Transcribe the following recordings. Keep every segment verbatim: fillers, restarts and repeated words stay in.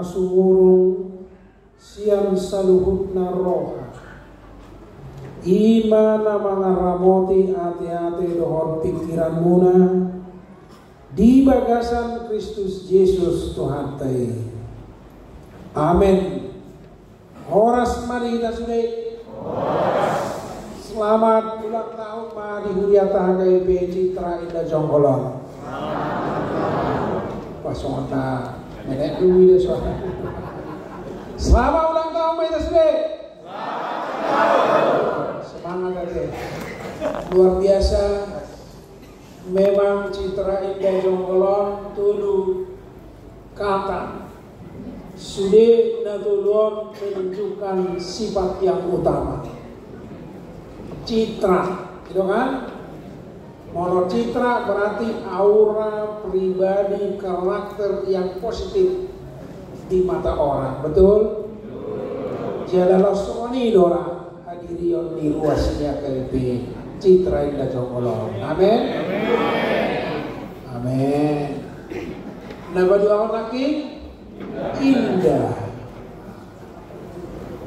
sumurung sian saluhutna roha. I ma na mangaramoti ateate dohot pingkiranmuna di bagasan Kristus Jesus Tuhanta i. Amen. Horas ma di hita sude. Selamat ulang tahun ma di huriata H K I P Citra Indah Jonggolon. Wah, songon na menek dulu ya, soalnya. Selamat ulang tahun ma hita sude. Semangat aja. Luar biasa. Memang Citra Indah Jonggolon tolu kata. Sude na tolu on menunjukkan sifat yang utama. Citra, gitu kan? Molo citra berarti aura, pribadi, karakter yang positif di mata orang, betul? Jala laos songon i do ra hadirion ni ruas ni H K I P Citra Indah Jonggolon. Amen. Amen. Na paduahon nangkin, indah.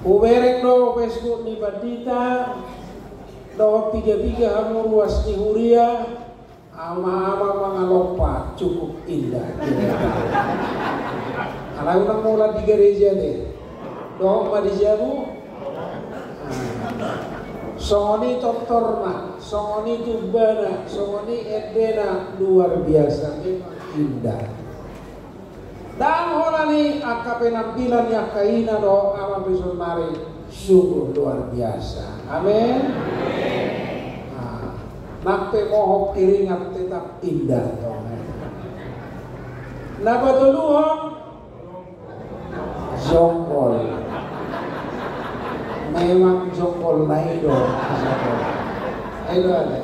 Hubereng do Facebook ni pandita dohot piga-piga hamu ruas ni huria. Ama-ama mangalompa cukup indah. Alai unang mauliate di gareja dei. Dohot ma di jabu. Nah. Songon i tortorna, songon i tumbana, songon i endena, luar biasa, memang indah. Ndang holan i angka penampilan ni angka ina dohot ama pe saonari, sungguh luar biasa. Amin. Nah, nang pe mohop keringat tetap indah. Na patoluhon, jonggol. Memang jonggol na i do. Ayo, ada.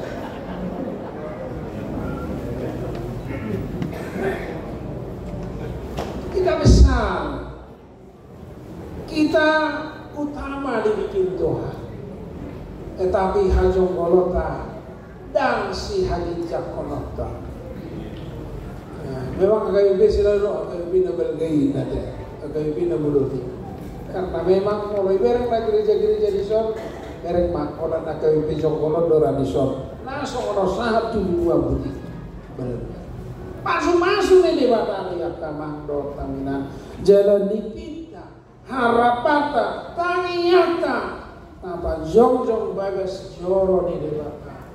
Kita besar, kita utama dibikin Tuhan. Tetapi hajonggolonta ndang sihaginjangkononta. Nah, memang H K I P selalu H K I P na balga i, na H K I P na bolon i. Karena memang molo ibereng na gereja-gereja dison, bereng ma, holan H K I P jonggolon do ra dison. Na songon on sahat tu dua buti. Bener. Pasu-pasu ni Debata di angka amang dohot inang. Jala nipinta, harapanta, tangiangta, na pajongjong bagas joro ni Debata.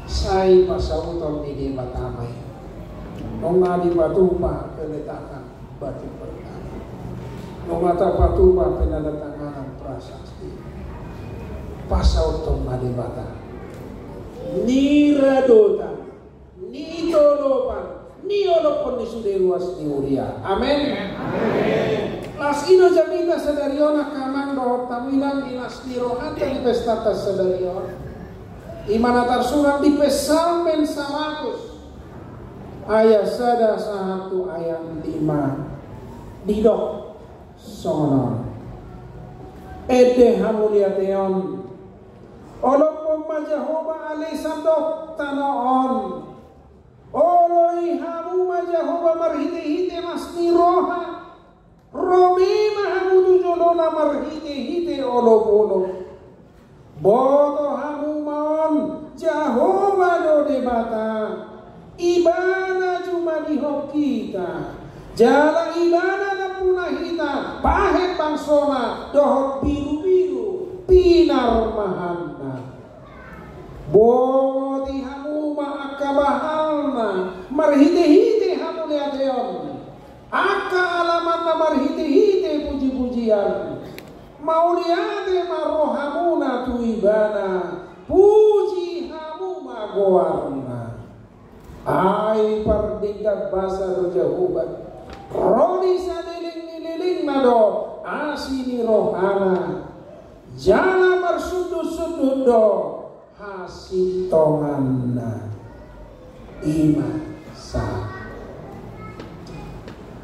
Sai pasauton ni Debata ma i. Nunga dipatupa peletakan batu pertama. Nunga tapatupa penandatanganan prasasti. Pasauton ma Debata ni radotan, ni tolopan, ni olophon ni sude ruas ni huria. Amen. Amen. Laos i do jamita sadari on angka amang dohot inang di las ni rohanta di pestanta sadari on. I ma na tarsurat di Psalmen saratus ayat sada sahat tu ayat lima. Didok songon on. Ende hamuliateon. Olophon ma Jahowa ale sandok tano on. Oloi hamu ma Jahowa marhitehite las ni roha. Ro be ma hamu tu jolona marhitehite olopolop. Boto hamu ma on, Jahowa do Debata. Ibana jumadihon hita. Jala Ibana nampuna hita, bahen bangsona dohot birubiru pinarmahanna. Bongoti hamu ma angka bahalna marhitehite hamuliateon, angka alamanna marhitehite pujipujian. Mauliate ma rohamuna tu Ibana, puji hamu ma goarna. Ai pardenggan basa do Jahowa, ro di saleleng ni lelengna do asi ni rohana, jala marsundutsundut do hasintonganna. I ma sa.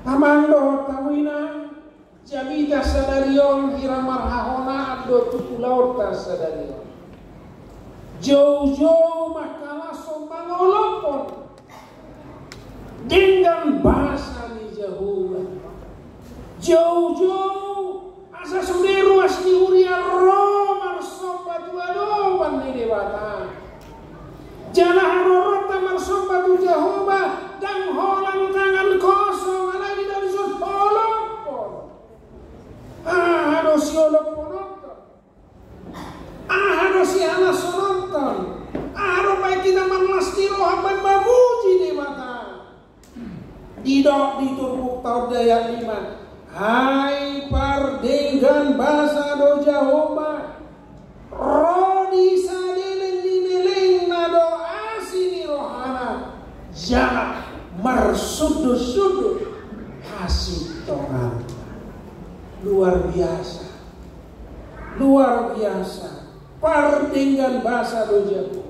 Amang dohot inang, jamita sadari on hira marhahonaan do tu ulaonta sadari on. Joujou mangkalashon mangolophon denggan basa ni Jahowa. Joujou asa sude ruas ni huria ro marsomba tu adopan ni Debata. Jala haroronta marsomba tu Jahowa ndang holan tangan kosong, alai didok dison holong. Aha do siolompononta? Aha do sihalashononta? Aha do umbahen hita marlas ni roha bahen mamuji Debata? Didok di turpukta on di ayat lima: Ai pardenggan basa do Jahowa, ro di saleleng ni lelengna do asi ni rohana, jala marsundutsundutan hasintonganna. Luar biasa. Luar biasa. Pardenggan basa do Jahowa.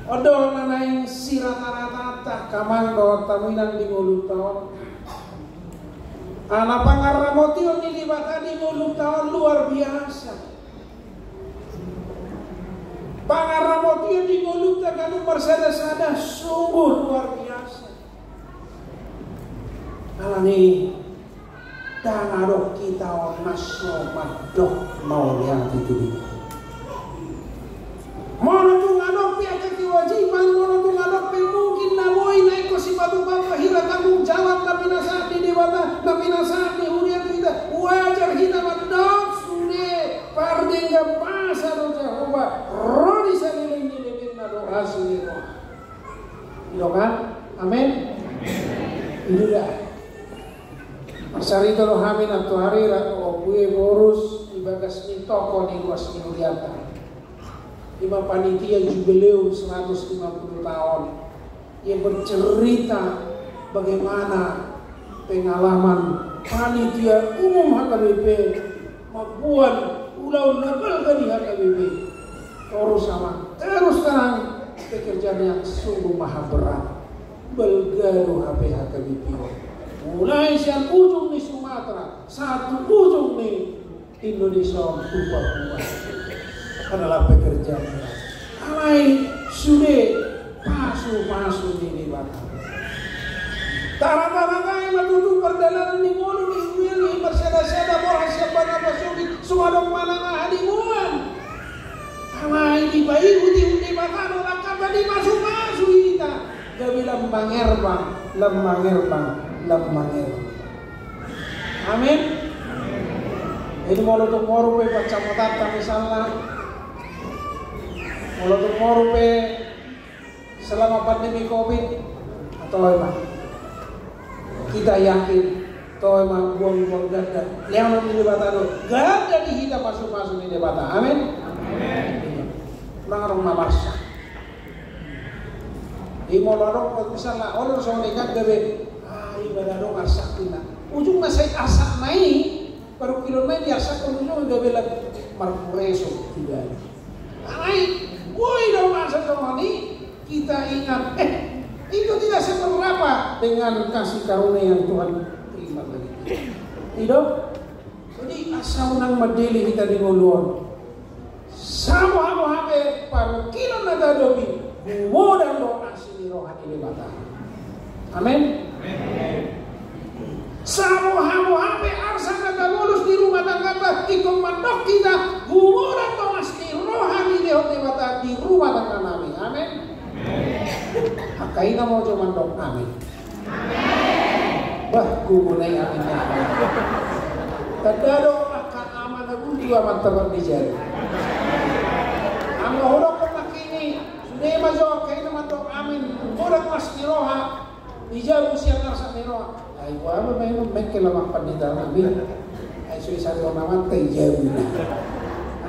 On do na naeng sirataratanta, angka amang dohot hamu inang, di ngolunta on. Ala pangaramotion ni Debata di ngolunta on luar biasa. Pangaramotion di ngolunta ganup marsadasada sungguh luar biasa. Alani i, ndang adong hita on na so mandok mauliate tu Debata. Molo tung adong pe angka kewajiban, molo tung adong pe mungkin na boi na ingkon sipatupaonta, hira tanggung jawab na pinasahat ni Debata, na pinasahat ni huria tu hita, wajar hita mandok sude: Pardenggan basa do Jahowa, ro di saleleng ni lelengna do asi ni roha. I do kan? Amen. I do da. Marsarita do hami nantoari rap dohot ompu i, boru, di bagas ni toko ni ruas ni hurianta. I ma panitia jubileum seratus lima puluh tahun. Ia bercerita bagaimana pengalaman panitia umum H K B P mamboan ulaon na balga di H K B P. Torus, amang, terus terang, pekerjaan yang sungguh maha berat. Balga do hape H K B P on. Mulai sian ujung ni Sumatera sahat tu ujung ni Indonesia on tu Papua. Adalah pekerjaan berat. Alai sude pasupasu ni Debata. Tarataratahon ma tutu pardalanan ni ngolu ni huria i, marsadasada, borhat sian bona pasogit, so adong manang aha diboan. Alai dipaihutihut Debata do langkanta, dipasupasu hita. Gabe lam mangerbang, lam mangerbang, lam mangerbang. Amin. Jadi molo tung moru pe pansamotan misalna, molo tung moru pe selama pandemi covid, atau emang kita yakin to emang buang-buang ganda. Lehonon ni Debata do ganda di hita, pasupasu ni Debata. Amin. Amin. Mangarung mamarsa. Di molo adong misalna, olo songon i kan gabe, ah, i ma da adong arsakna. Ujungna sai arsakna i, parungkilonna i diarsakhon ujungna gabe lam marpureso, tidak. Alai boi do masa songon i, kita ingat, eh, itu tidak seberapa dengan kasih karunia yang Tuhan terima dari kita. I do? Jadi asa unang mandele hita di ngolu on. Sabohaboha pe parungkilon na taadopi, gumodang do asi ni roha ni Debata. Amin. Sabohaboha pe arsak na tabolus di rumah tangganta, ingkon mandok hita, gumodang do asi ni roha ni Debata di rumah tangga nami. Amin. Angka ina ma jo mandok amin. Bah, gumodang amin. Tanda do angka ama na burju amanta marnijari. Anggo hudokkon nangkin i, sude ma jo angka ina mandok amin. Gumodang asi ni roha. Di jabu sian arsak ni roha. Ai boha ma memang mengke lamak pandita nami. Ai so isarihon amanta i jabu na.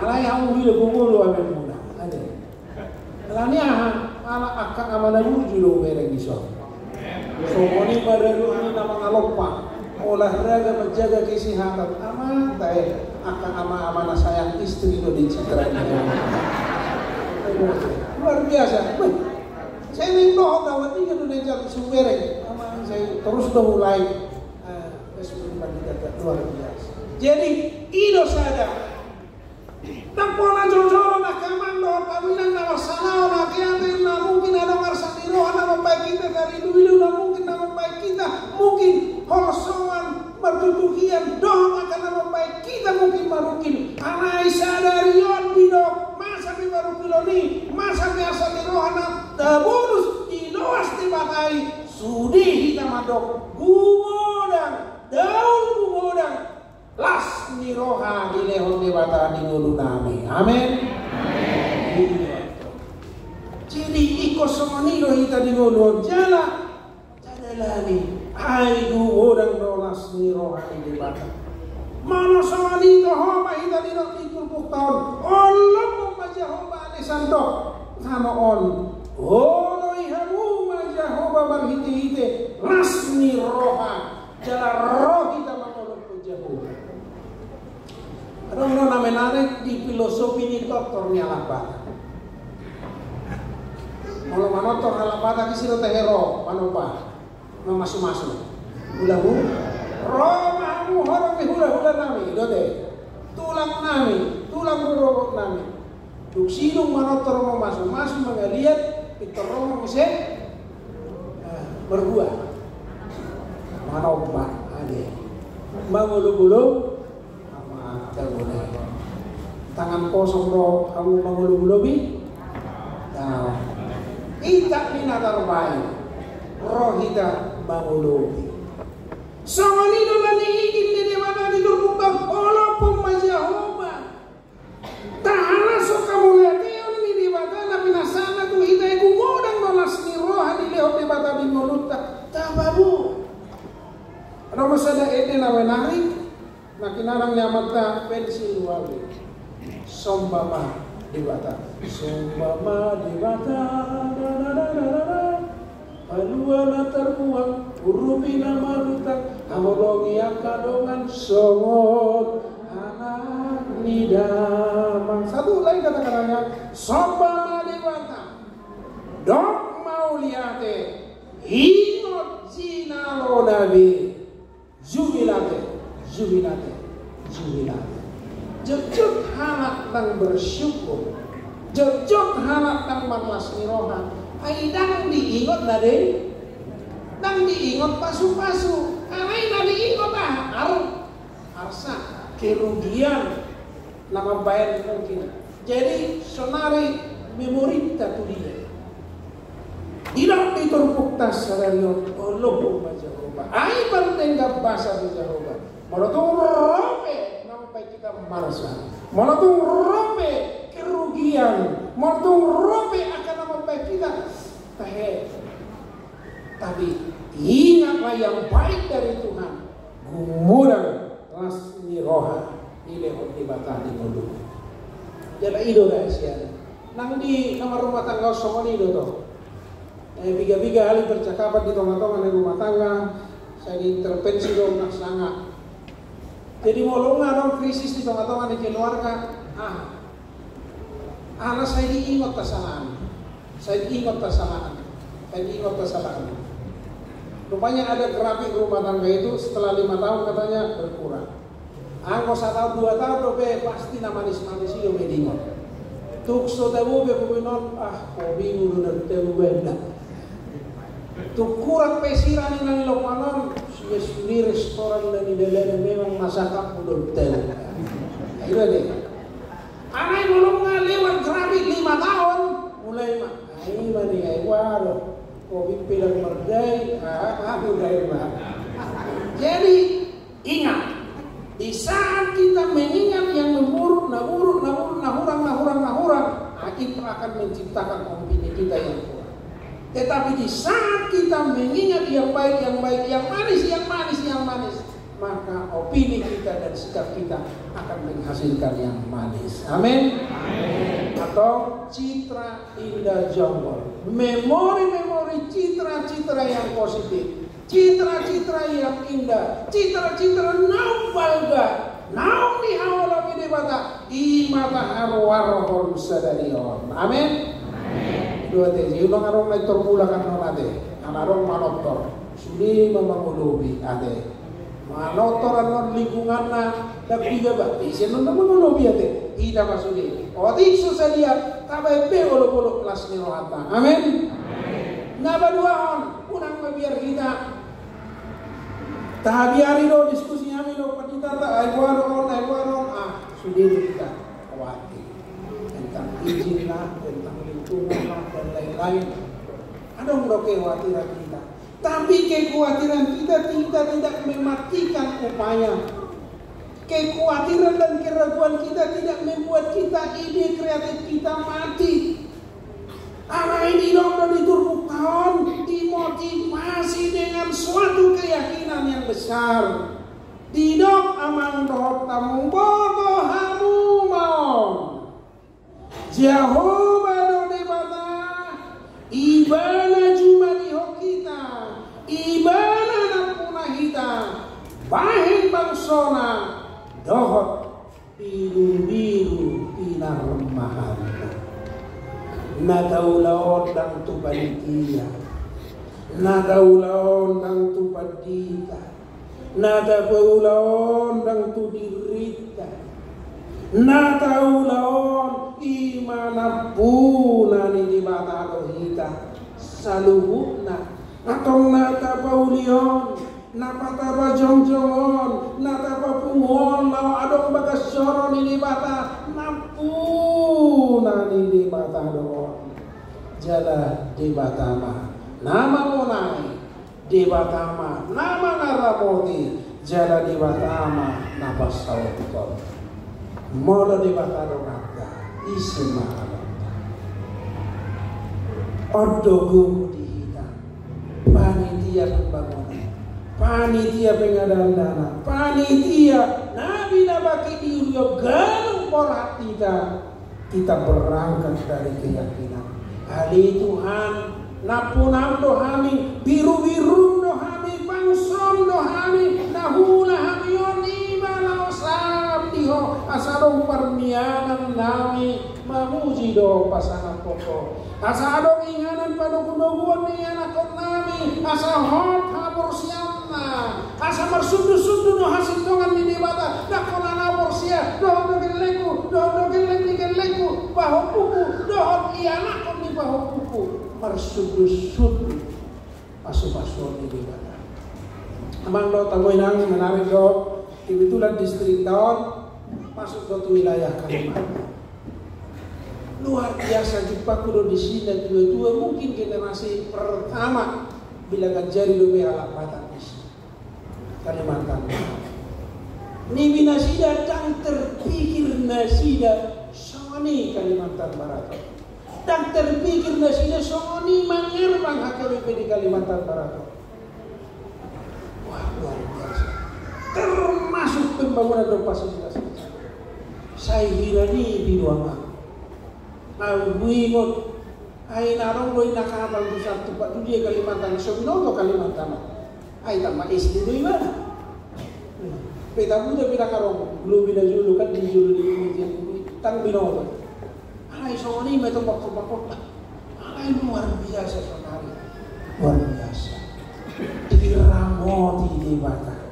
Alai hamu huida gumodang amin muna. Ade. Alani aha? Ala angka ama na burju do hubereng dison. Songon i ma darohon ni na mangalompa, olahraga, menjaga kesehatan. Amanta e, angka ama-ama na sayang istri do di citra ni. Luar biasa. Weh, sai naeng dohot dawa tiga do naeng jalo subereng. Amang, sai torus do mulai. Ah, respon pandita luar biasa. Jadi i do sada. Ndang pola jolojolo na, angka amang dohot hamu inang, na marsalaon, ate-ate, na mungkin adong arsak ni roha na mambahen hita tariduidu, na mungkin, na mambahen hita mungkin holsoan, Martutukian dohot angka na mambahen hita mungkin marungkil. Alai sadari on didok, masa pe marungkilon i, masa pe asa ni roha na tabolus diloas Debata i, sude hita mandok, gumodang, daun gumodang, las ni roha dilehon Debata di ngolunami. Amen. Jadi ingkon songon i do hita di ngolu on jala tadalani, ai gumodang do las ni roha ni Debata. Molo songon i do ho ma hita didok di turpukta on, olophon ma Jahowa ale sandok tano on. Oloi hamu ma Jahowa marhitehite las ni roha, jala ro hita mangolophon Jahowa. Adong do na menarik di filosofi ni tortor ni halak Batak. Molo manortor halak Batak, ise do tahe ro manomba, mamasumasu? Hulahula. Ro ma hamu horong ni hulahulanami, i do te. Tulangnami, tulang rorobotnami. Dung sidung manortor mamasumasu, mangaliat, pintor ro ma muse. Ah, marhua? Manomba, ade. Mangolop-olop. Ama, tangan, tangan kosong do hamu mangolop-olopi? Daong. Hita pe na tarbaen, ro hita mangolopi. Songon i do na niigil ni Debata di turpukta on, olophon ma Jahowa. Tahalashon hamuliateon ni Debata na pinasahatna tu hita i, gumodang do las ni roha dilehon Debata di ngolunta. Tapaboa. Adong do sada ende na menarik, na hinarang ni amanta Pensil Wali. Somba ma Debata. Somba ma Debata. Da, da, da, da, da, da. Palua na tarbuang, urupi na marutang, haholongi angka dongan songon anak ni damang. Satu lagi kata-katanya, somba ma Debata. Dok mauliate, ingot jinalona be. Jubilate, jubilate, jubilate. Jotjot halak ndang bersyukur, jotjot halak ndang marlas ni roha, ai ndang diingot na denggan, ndang diingot pasupasu. Alai na diingot aha? Ar-, arsa, kerugian na mambahen mungkin. Jadi, sonari memorinta tu dia. Didok di turpukta sadari on, olophon ma Jahowa. Ai pardenggan basa do Jahowa. Molo tung ro pe na mambahen hita marsa, molo tung ro pe kerugian, molo tung ro pe angka na mambahen hita tahe. Tapi ingatlah yang baik dari Tuhan. Gumodang las ni roha dilehon Debata di ngolu. Jala i do rahasiana. Nang di na marrumah tangga on songon i do to. Eh, piga-piga hali percakapan di tonga-tonga ni rumah tangga, sai diintervensi do na sanga. Jadi molo nga adong krisis di tonga-tonga ni keluarga, ah, ala sai diingot hasalaan. Sai diingot hasalaan. Sai diingot hasalaan. Rupanya ada grafik rumah tangga itu setelah lima tahun katanya berkurang. Anggo sataon dua taon dope pasti na manis-manis i do be diingot. Tung so tabo be hobi on, ah, hobi ngolu na tabo be na. Tung kurang pe sira ni na nilompan on, sude-sude restoran na nidalanan memang masakan mudon tabo. Iba de. Alai molo nga lewat grafik lima taon, mulai ma. Ai ma ni ai waro. Kopi pedang mardai, ah, ah, mulai ma. Jadi, ingat, di saat kita mengingat yang memburuk, na buruk, na buruk, na hurang, na hurang, na hurang, ah, itu akan menciptakan opini kita yang kurang. Tetapi di saat kita mengingat yang baik, yang baik, yang manis, yang manis, yang manis, maka opini kita dan sikap kita akan menghasilkan yang manis. Amin. Atau citra indah jonggol. Memori-memori, citra-citra yang positif. Citra-citra yang indah. Citra-citra naung balga. Naung dihaholongi Debata. I ma taharoharohon sadari on. Amin. Dua te, jadi ulang adong na intor mulak annon ate. Ala adong manortor. Sude ma mangolopi ate. Manortor annon lingkunganna, tapi piga ba, ise annon na mangolopi ate. Hita ma sude. Otik so sadia, tabaen be olopolop las ni rohanta. Amin. Na paduahon, unang ma biar hita Tahabiari do, diskusi hami do, pandita, ai boha do on, ai boha do on, ah, sude do hita khawatir tentang izin lah, tentang lingkungan lah, dan lain-lain. Adong do kekhawatiran kita. Tapi kekhawatiran kita, kita tidak mematikan upaya. Kekhawatiran dan keraguan kita tidak membuat kita, ide kreatif kita mati. Alai didok do di turpukta on, dimotivasi dengan suatu keyakinan yang besar. Didok amang dohot hamu, boto hamu ma on. Jahowa do Debata, Ibana jumadihon hita, Ibana nampuna hita, bahen bangsona dohot birubiru pinarmahanna. Na taula on ndang tu panitia, na taula on ndang tu pandita, na tapaula on ndang tu dirinta, na taula on i ma nampuna ni Debata do hita saluhutna. Antong na tapauli on, na tapajongjong on, na tapapungu on laho adong bagas joro ni Debata, nampuna ni Debata do on. Jala Debata ma na mamonai, Debata ma na mangaramoti, jala Debata ma na pasahathon. Molo Debata donganta, ise ma adong? On do gogo di hita, panitia pembangunan, panitia pengadaan dana, panitia na binabaki di ulu on ganup borhat hita. Kita berangkat dari keyakinan. Ale Tuhan, nampunam do hami, birubirum do hami, bangsom do hami, na huula hami on i ma laho sahat di Ho, asa adong parmianan nami mamuji dohot pasangaphon Ho. Asa adong inganan panogunoguon ni ianakhon nami, asa hot haporseaonna, asa marsundusundu do hasintongan ni Debata, ndang holan au porsea, dohot do gellengku, dohot do gelleng ni gellengku, pahompuku, dohot ianakhon ni pahompuku, marsundusundu pasupasuon ni Debata. Amang dohot hamu inang, menarik do, kebetulan distrikta on masuk do tu wilayah Kalimantan. Luar biasa, jumpangku do disi natuatua, mungkin generasi pertama, bila ganjari dope halak Batak disi. Kalimantan Barat. Nipi nasida ndang terpikir nasida songon i Kalimantan Barat. Ndang terpikir nasida songon i mangherbang H K B P di Kalimantan Barat. Wah, luar biasa. Termasuk pembangunan do fasilitas kesehatan. Sai hira nipi do amang. Au huingot, ai na adong do inna kapal tu satu pat tu dia Kalimantan, so binoto Kalimantan. Ai tamba S D do ibana. Pe tabuta pe ndang adong, lobi na jolo kan di jolo ni media, ndang binoto. Alai songon i ma tong bakko-bakko. Alai luar biasa sekali. Luar biasa. Diramoti Debata.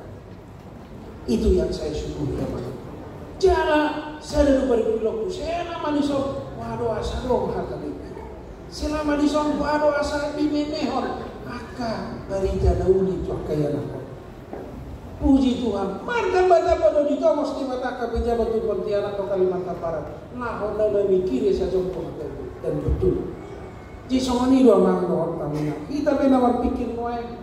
Itu yang saya syukuri, ya, Pak. Jala sada do parpilokku, selama dison, waduh, asa adong H K B P. Selama dison, waduh, asa bibemehon angka barita na uli tu angka ianakhon. Puji Tuhan, martamba-tamba do ditongos Debata angka pejabat tu Pontianak dohot Kalimantan Barat. Nah, hona na mikiri sajo dan betul. Jadi songon i do amang dohot hamu inang. Hita pe na marpikir nuaeng.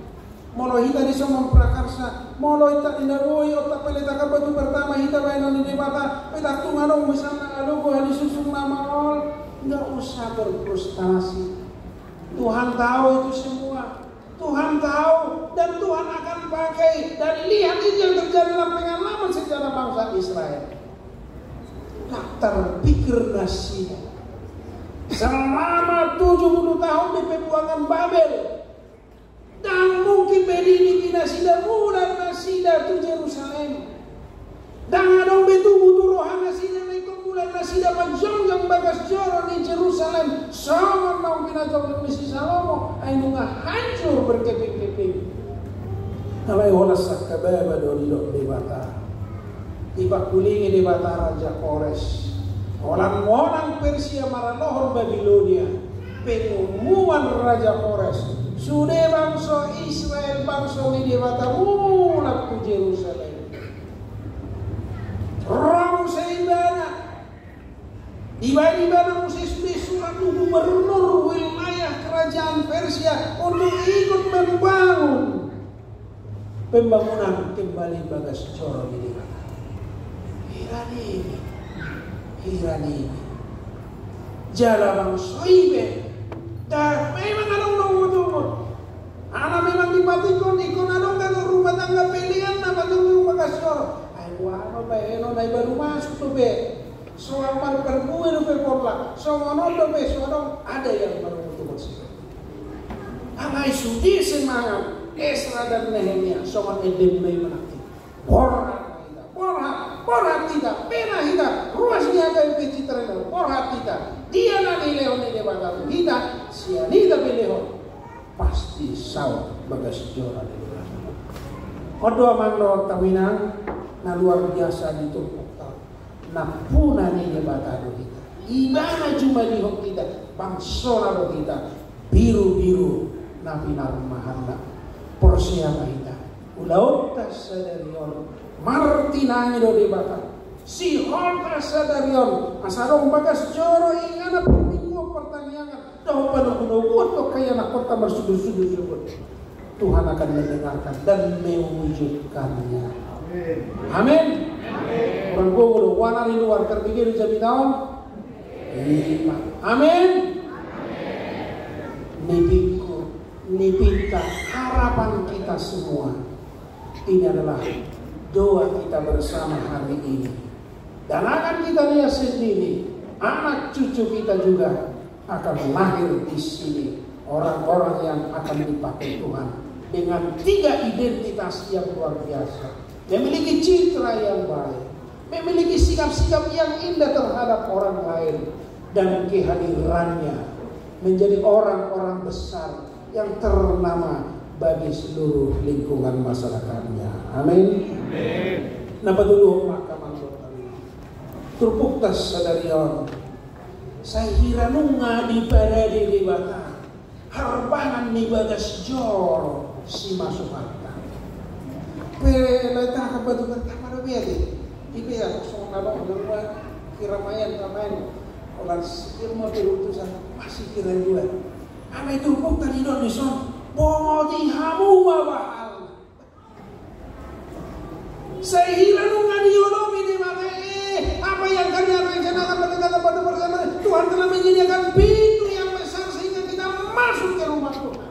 Molo hita dison mamprakarsa, molo hita di na boi, otak pele takar batu pertama hita bahenon ni Debata, pe tangtung adong misalna alogo halisusung na maol, nggak usah berfrustasi. Tuhan tahu itu semua. Tuhan tahu dan Tuhan akan pakai. Dan lihat itu yang terjadi dalam pengalaman sejarah bangsa Israel. Tak terpikir nasida. Selama tujuh puluh tahun di pembuangan Babel, ndang mungkin be dinipi nasida mulak nasida tu Jerusalem. Ndang adong be tubu tu roha nasida na ingkon mulak nasida manjongjong bagas joro ni Jerusalem songon naung pinajongjong ni si Salomo, ai nunga hancur berkeping-keping. Alai holan sangkababa do didok Debata. Dipangkulingi Debata Raja Kores. Holan monang Persia maralohon Babilonia. Pengumuman Raja Kores, Sude bangso Israel, bangso ni Debata, mulak tu Jerusalem. Ro muse ibana. Dibaen ibana muse sude surat tu gubernur wilayah kerajaan Persia untuk ikut membangun pembangunan kembali bagas joro ni Debata. Hira nini, hira nini. Jala bangso i pe, da, memang adong do ugut-ugut. Ala memang dipatikon, ingkon adong do rumah tangga pelean na patung rumah bagas joro. Ai boha ma baenon, ai baru masuk dope. So amar parbue dope pola, songon on dope, so adong, ada yang baru ugut-ugut. Alai sude semangat Esra dan Nehemia, songon ende mulai menanti. Borhat hita, borhat, borhat hita, bena hita, ruas ni H K B P Citra Indah, borhat hita. Dia na nilehon ni Debata tu hita, sian hita pe lehon. Pasti saut bagas joro ni Debata. On do amang dohot inang na luar biasa di turpukta on. Nampuna ni Debata do hita. Ibana jumadihon hita, bangsona do hita, birubiru na pinarmahanna. Porsea ma hita, ulaonta sadari on martinangi do Debata. Siholta sadari on, asa adong bagas joro, inganan, parmingguon, partangiangan, dohot panogunoguon tu angka ianakhonta marsudursudursogot. Tuhan akan mendengarkan dan mewujudkannya. Amin. Hurang gogo do, huana di luar, tarbege do jamita on. Ima. Amin. Nipikku, nipinta, harapan kita semua ini adalah doa kita bersama hari ini. Dan akan kita lihat sendiri, anak cucu kita juga akan lahir di sini, orang-orang yang akan dipakai Tuhan dengan tiga identitas yang luar biasa, memiliki citra yang baik, memiliki sikap-sikap yang indah terhadap orang lain, dan kehadirannya menjadi orang-orang besar yang ternama bagi seluruh lingkungan masyarakatnya. Amin. Amin. Na patoluhon ma angka amang dohot inang, turpukta sadari on, sai hira nunga diparade Debata harbangan ni bagas joro simasuhatta. Pe lae, tangkas batu pertama do be ate. Ipe ya, songon na adong, adong ma, kiramayan, ramayan. Olat sikir ma pe utusan, masih kira dua. Alai turpukta didok dison, bongoti hamu ma bahalna. Sai hira nunga diolomi Debata, eh, apa yang kami rencanakan berkaitan batu pertama, Tuhan telah menyediakan pintu yang besar sehingga kita masuk ke rumah Tuhan.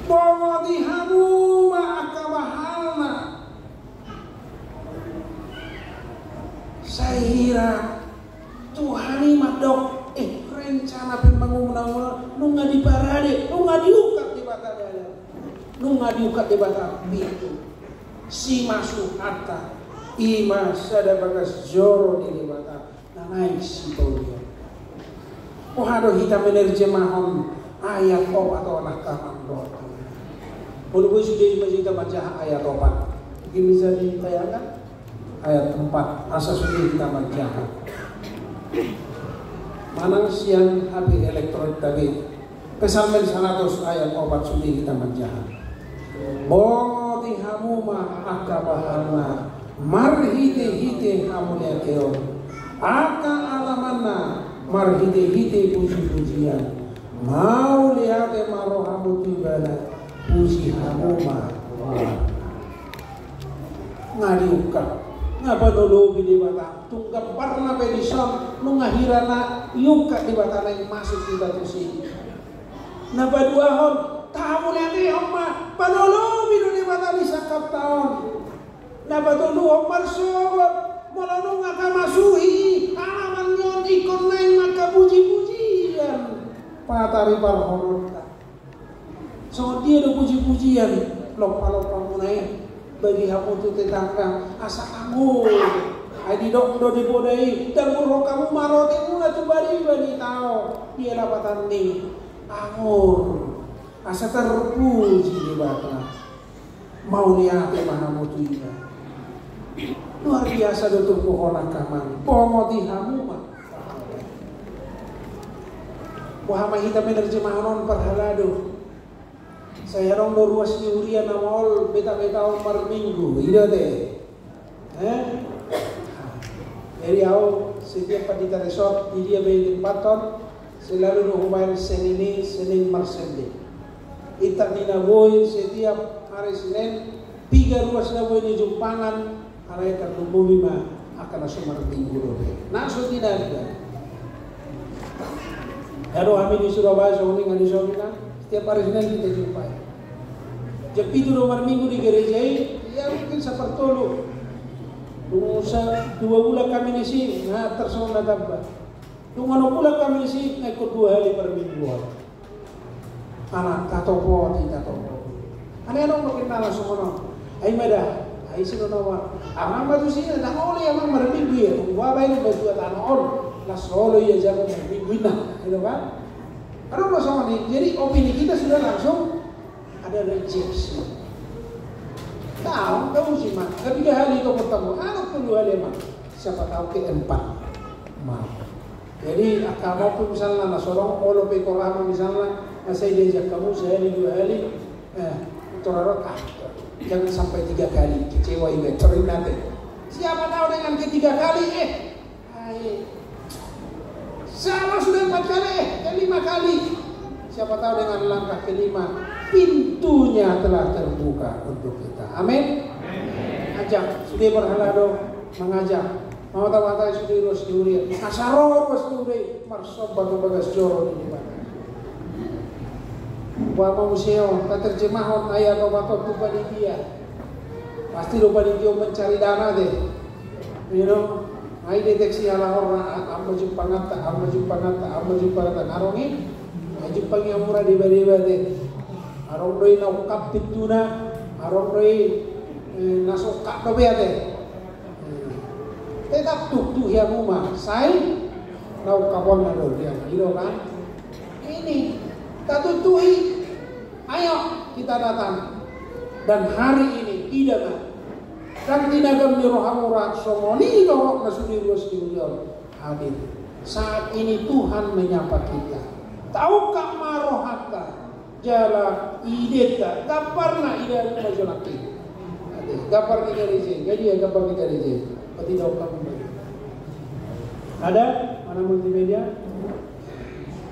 Bongoti hamu ma angka bahalna. Sai hira Tuhan i mandok, eh, rencana pembangunan nunga diparade, nunga diungkap Debata dalan. Nunga diungkap Debata pintu simasuhatta, ima sada bagas joro ni Debata na naeng sipaulian. Boha do hita menerjemahon ayat opat on, angka amang dohot inang? Molo boi sude, ima hita manjaha ayat opat. Mungkin bisa ditayangkan ayat empat, asa sude hita manjaha. Manang sian H P elektronik tadi. Psalmen saratus ayat opat, sude hita manjaha. Bongoti hamu ma angka bahalna marhitehite hamauliateon, angka alamanna marhitehite pujipujian. Mauliate ma rohamu tu Ibana, puji hamu ma Tuhan. Nunga diungkap, nunga panolopi Debata. Tung gambarna pe dison, nunga hira na diungkap Debata naeng masuk hita tusi. Na paduahon, tahamauliatehon ma, panolopi do Debata di sangkapta on. Na patoluhon, marsogot, molo nunga tamasui i, alaman ni on ingkon naeng ma angka pujipujian, patariparhononta. Songon dia do pujipujian, lompalompa muna i, bagi hamu tu tetangga, asa anggur. Ai didok do di poda i, danggur hamu ma rotimuna tu bariba ni tao, dia lapatanni, anggur. Asa tarpuji Debata. Mauliate ma hamu tu Ibana. Luar biasa do turpuk on, angka amang. Bongoti hamu ma. Boha ma hita menerjemahon on, parhalado? Sai adong do ruas ni huria na maol betabeta on marminggu, i do ate. Eh? Jadi au setiap pandita resort, di dia be tempathon, selalu do hubaen Senin i, Senin marsende. Intak ni na boi setiap hari Senin, piga ruas na boi nijumpangan, alai tarlumobi ma angka na so marminggu dope. Na so tinanda. Jala hami di Surabaya songon i, nga di songon i na, setiap hari Senin kita jumpai. Jam pitu do marminggu di gereja i, ya mungkin sapertolu. Dung sa dua bulan hami disi, nga tarsongon na tamba. Dung onom bulan hami disi, nga ingkon dua hali per minggu. Ala tatopoti, tatopoti. Alai adong do kenalan songon on. Ai ma da, ai ise do na ua. Amang ma tusi, ndang olo i amang marminggu ia. Tung ua baen do tua tano on. Las olo ia jago marminggu inna. I do kan? Adong do songon i. Jadi opini kita sudah langsung ada rejection. Tahu, tahu sih, Mak. Ketiga hali itu pertama, anak tolu hali, Mak. Siapa tahu keempat. Mau. Jadi, angka mau pe misalna, na so adong olo pe korama misalna, na sai diajak hamu sehari dua hali, eh, torarot, ah, jangan sampai tiga kali, kecewa iba, ceritain. Siapa tahu dengan ketiga kali, eh, Ai. Siapa sudah empat kali, eh, kelima kali. Siapa tahu dengan langkah kelima, pintunya telah terbuka untuk kita. Amin. Ajak, sude parhalado mangajak. Mau tahu kata sude ruas ni huria. Asa ro ruas ni huria. Marsomba tu bagas joro ni Debata. Umpama muse on, taterjemahon ayat opat on tu panitia. Pasti do panitia mencari dana deh. You know, ai deteksi ala horna, a-, amma jumpanganta, amma jumpanganta, amma jumpanganta. Adong i, ai jumpang i amura deba-deba deh. Adong do i na ungkap pintuna, adong do i, eh, na so ungkap dope ate. Eh, tetap tuktuhi hamu ma, sai na ungkaponna do dia, i do kan? Ini, tatuktuhi, ayo kita datang. Dan hari ini, ida ma. Kan tinagam ni rohamuna songon i do na sude ruas ni huria on hadir. Saat ini Tuhan menyapa kita. Taungkap ma rohanta. Jala ideta, gambarna ida ma jo nangkin. Ate, gambar ni gareja i, jadi ya gambar ni gareja i. Berarti taungkap ma. Ada? Mana multimedia?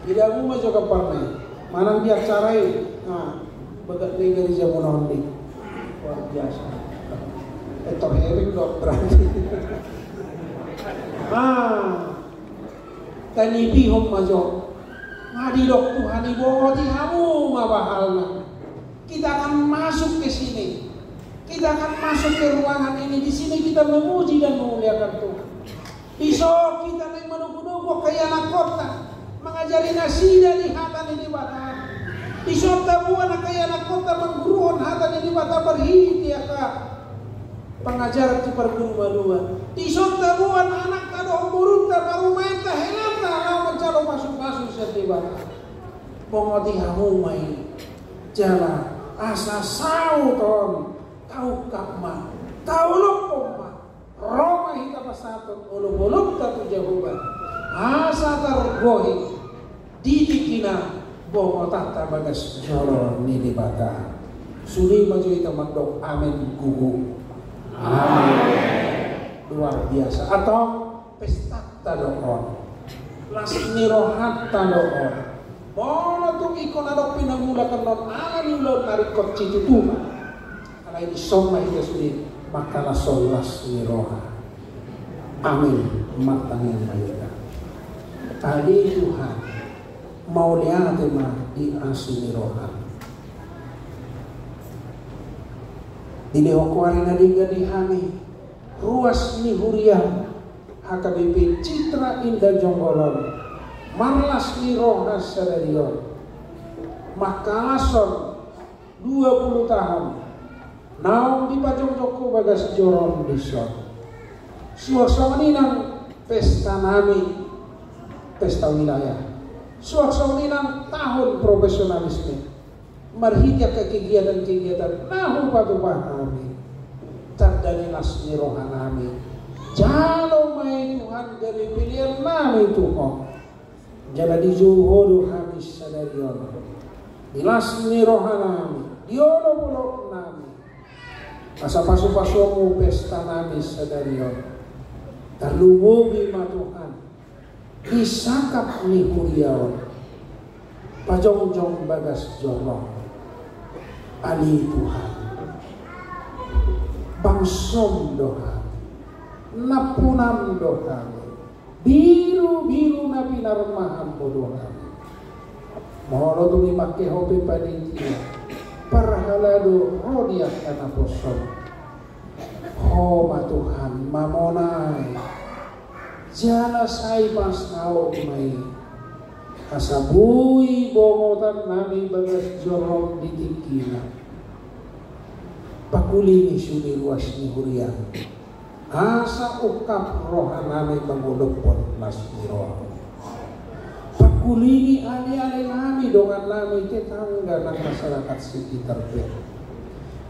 Ida hamu ma jo gambarna i. Manang di acara i. Nah, bagak ni gareja muna on di. Luar biasa. Etor hering do berarti. Ah, tanipihon ma jo. Nga didok Tuhan i, bongoti hamu ma bahalna. Kita akan masuk ke sini. Kita akan masuk ke ruangan ini. Di sini kita memuji dan memuliakan Tuhan. Dison hita naeng manogunogu angka ianakkonta, mangajari nasida di hata ni Debata. Dison taboan angka ianakkonta mangguruhon hata ni Debata marhite angka pangajaran tu pargurumaluan. Dison taboan anakta dohot borunta, parumaenta, helanta laho manjalo pasupasu sian Debata. Bongoti hamu ma i. Jala asa saut on, taungkap ma, taolophon ma. Ro ma hita pasahathon olopolopta tu Jahowa, asa targohi di tingkina bongotanta bagas joro ni Debata. Sude ma jo hita mandok amen gogo. Amen. Luar biasa. Antong pestanta do on. Las ni rohanta do on. Molo tung ingkon adong pe na mulak annon ala ni ulaon na ringkot situtu ma. Alai dison ma hita sude mangkalashon las ni roha. Amin. Martangiang ma hita. Ale Tuhan, mauliate ma di asi ni roham. Dilehon Ho ari na denggan di hami, ruas ni huriam, H K B P Citra Indah Jonggolon, marlas ni roha sadari on, mangkalashon dua puluh tahun naung dipajongjong Ho bagas joro dison. Suang songon i nang pesta nami, pesta wilayah. Suang songon i nang tahun profesionalisme. Marhite angka kegiatan-kegiatan na hupatupa nami, tanda ni las ni roha nami. Jalo ma i Tuhan gabe pelean nami tu Ho. Jala dijou Ho do hami sadari on. Di las ni rohanami, di olopolopnami, asa pasupasuonmu pestanami sadari on. Tarlumobi ma Tuhan di sangkap ni huria on, pajongjong bagas jorong. Ale Tuhan, bangsom do hami, nampunam do hami, birubiru na pinarmahanmu do hami. Molo tung dipangke ho pe panitia, parhalado ro di angka naposom, ho ma Tuhan mamonai, jala sai pasaut ma i, asa boi bongotannami bagas jorong di tingkina. Pangkulingi sude ruas ni huriam, asa ungkap rohanami mangolophon las ni roha. Pangkulingi alealenami, dongannami, tetangga nang masyarakat sekitar pe,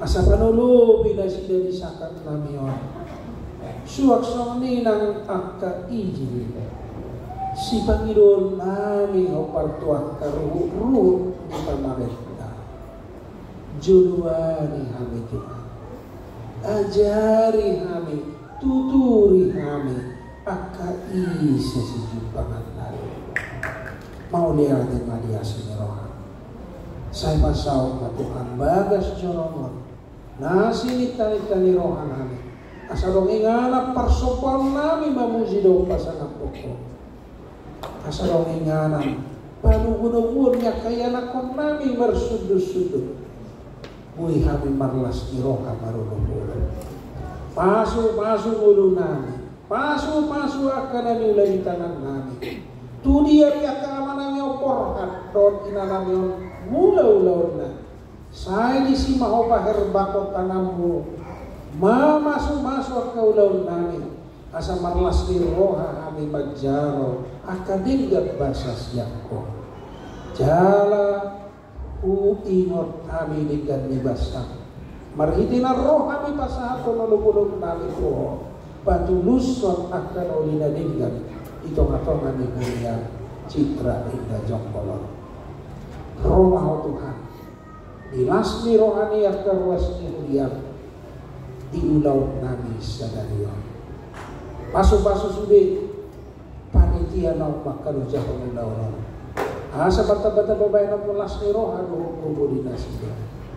asa panolopi nasida di sangkapnami on. Suang songon i nang angka ijil sipangidoonnami hombar tu angka ruhutruhut ni pamarenta. Joloani hami Tuhan. Ajari hami, tuturi hami, angka ise sijumpangannami. Mauliate ma di asi ni roham. Sai pasaut ma Tuhan bagas jorong on na sinintaninta ni rohanami, asa adong inganan parsombaonnami mamuji dohot pasangaphon Ho. Asa adong inganan panubunobuon ni angka ianakkonnami marsundutsundut. Boi hami marlas ni roha marolopolop. Pasupasu ngolunami, pasupasu angka na niula ni tangannami. Tu dia pe angka amanami on borhat dohot inanami on mangula ulaonna, sai disi ma Ho paherbangkon tanganmu mamasumasu angka ulaonnami, asa marlas ni roha hami manjalo angka denggan basa sian Ho. Jala huingot hami denggan ni basam, marhite na ro hami pasahathon olopolopnami tu Ho, patulushon angka na uli na denggan di tongatonga ni huriam Citra Indah Jonggol on. Ro ma Ho Tuhan, di las ni roha ni angka ruas ni huriam di ulaonnami sadari on. Pasupasu sude panitia naung mangkalojahon ulaon on, asa martambatamba bahenonmu las ni roha dohot gogo di nasida.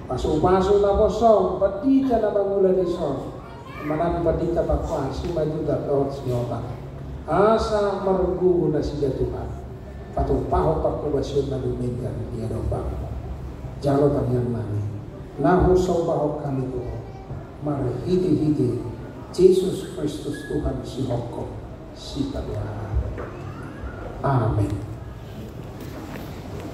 Pasupasu naposom, pandita na mangula dison, amanami Pandita Pakpahan Simanjuntak dohot Sihombing, asa margogo nasida Tuhan, patumpahon parhobasion na dumenggan di adopanmu. Jalo tangiangnami na husombahon hami tu Ho, marhitehite Jesus Kristus Tuhan, sihophop, sipatupaon. Amen.